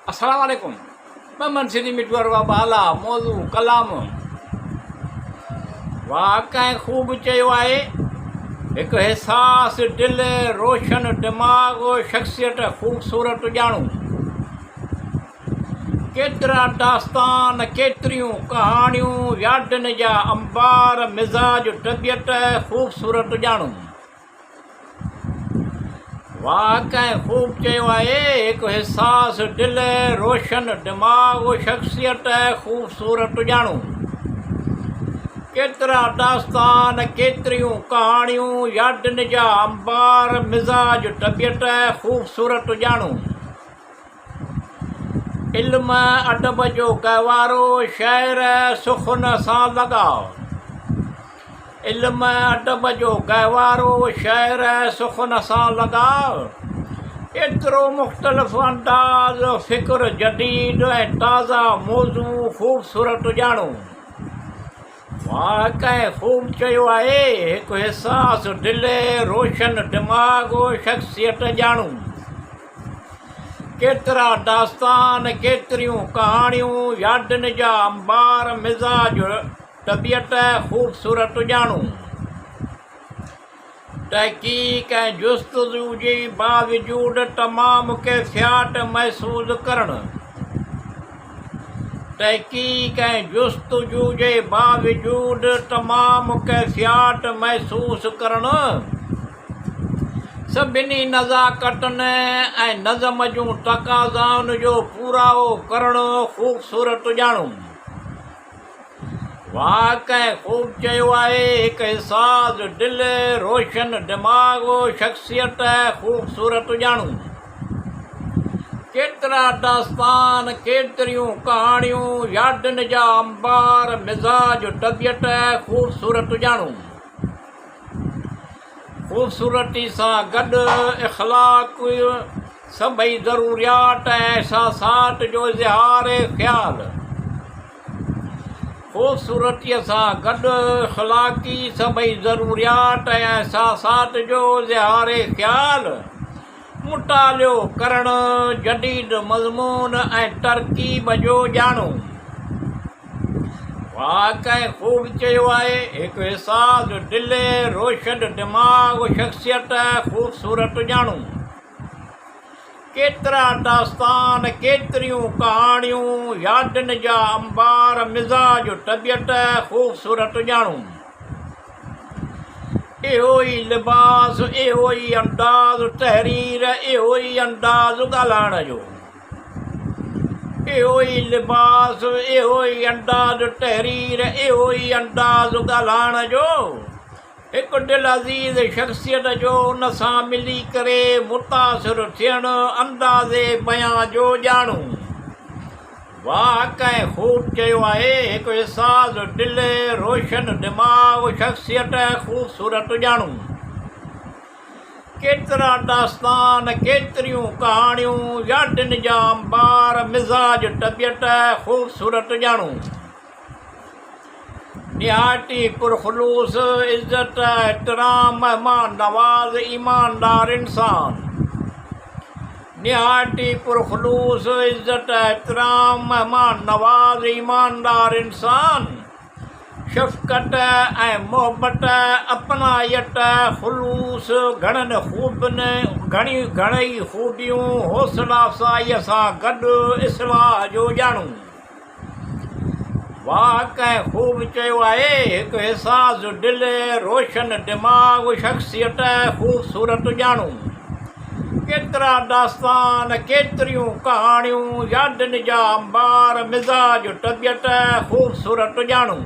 السلام عليڪم ممن سنڌي مٺو اروا بالا موضوع ڪلام واھ ڪنهن خوب چيو آهي هڪ حساس دل روشن دماغ شخصيت خوبصورت ڄاڻو ڪيترا داستان ڪيتريون ڪهاڻيون يادن جا انبار مزاج طبيعت خوبصورت ڄاڻو واهه ڪنهن خوب چيو آهي، هڪ حساس دل، روشن دماغ، شخصيت خوبصورت ڄاڻو. ڪيترا داستان، ڪيتريون ڪهاڻيون، يادن جا انبار، مزاج طبيعت خوبصورت ڄاڻو. علم ادب جو گهوارو، شعر سخن سان لڳاء. علم ادب جو گهوارو، شعر سخن سان لڳاء. ايترو مختلف انداز، فڪر جديد ۽ تازا موضوع خوبصورت ڄاڻو. واهه ڪنهن خوب چيو آهي، هڪ حساس دل، روشن دماغ، شخصيت ڄاڻو. ڪيترا داستان، ڪيتريون ڪهاڻيون، يادن جا انبار، مزاج، طبيعت، خوبصورت ڄاڻو. تحقيق ۽ جستجو جي باوجود تمام ڪيفيات محسوس ڪرڻ. تحقيق ۽ جستجو جي باوجود تمام ڪيفيات محسوس ڪرڻ. سڀني نزاڪتن ۽ نظم جون تقاضائن جو پورائو ڪرڻ خوبصورت ڄاڻو. واهه ڪنهن خوب چيو آهي، هڪ حساس دل، روشن دماغ، شخصيت خوبصورت ڄاڻو. ڪيترا داستان، ڪيتريون ڪهاڻيون، يادن جا انبار، مزاج، طبيعت خوبصورت ڄاڻو. خوبصورتي سان گڏ اخلاق، سڀئي ضروريات ۽ احساسات جو اظهار خيال. خوبصورتيء سان گڏ اخلاقي سڀئي ضروريات ۽ احساسات جو اظهار خيال، مطالعو ڪرڻ، جديد مضمون ۽ ترڪيب جو ڄاڻو. واهه ڪنهن خوب چيو آهي، هڪ حساس دل، روشن دماغ، شخصيت، خوبصورت ڄاڻو. ڪيترا داستان، ڪيتريون ڪهاڻيون، يادن جا انبار، مزاج، طبيعت، خوبصورت ڄاڻو. اهو ئي لباس، اهو ئي انداز تحرير، اهو ئي انداز ڳالهائڻ جو. اهو ئي لباس، اهو ئي انداز تحرير، اهو ئي انداز ڳالهائڻ جو. هڪ دلعزيز شخصيت جو ان سان ملي ڪري متاثر ٿيڻ انداز بيان جو ڄاڻو. واهه ڪنهن خوب چيو آهي، هڪ حساس دل، روشن دماغ، شخصيت خوبصورت ڄاڻو. ڪيترا داستان، ڪيتريون ڪهاڻيون، يادن جا انبار، مزاج، طبيعت خوبصورت ڄاڻو. نهايت ئي پرخلوص، عزت، احترام، مهمان نواز، ايماندار انسان. نهايت ئي پرخلوص، عزت، احترام، مهمان نواز، ايماندار انسان. شفقت ۽ محبت، اپنائيت، خلوص، گهڻن خوبين، گهڻيون خوبيون، حوصله افزائيء سان گڏ اصلاح جو ڄاڻو. واهه ڪنهن خوب چيو آهي، هڪ حساس دل، روشن دماغ، شخصيت، خوبصورت ڄاڻو. ڪيترا داستان، ڪيتريون ڪهاڻيون، يادن جا انبار، مزاج، طبيعت، خوبصورت ڄاڻو.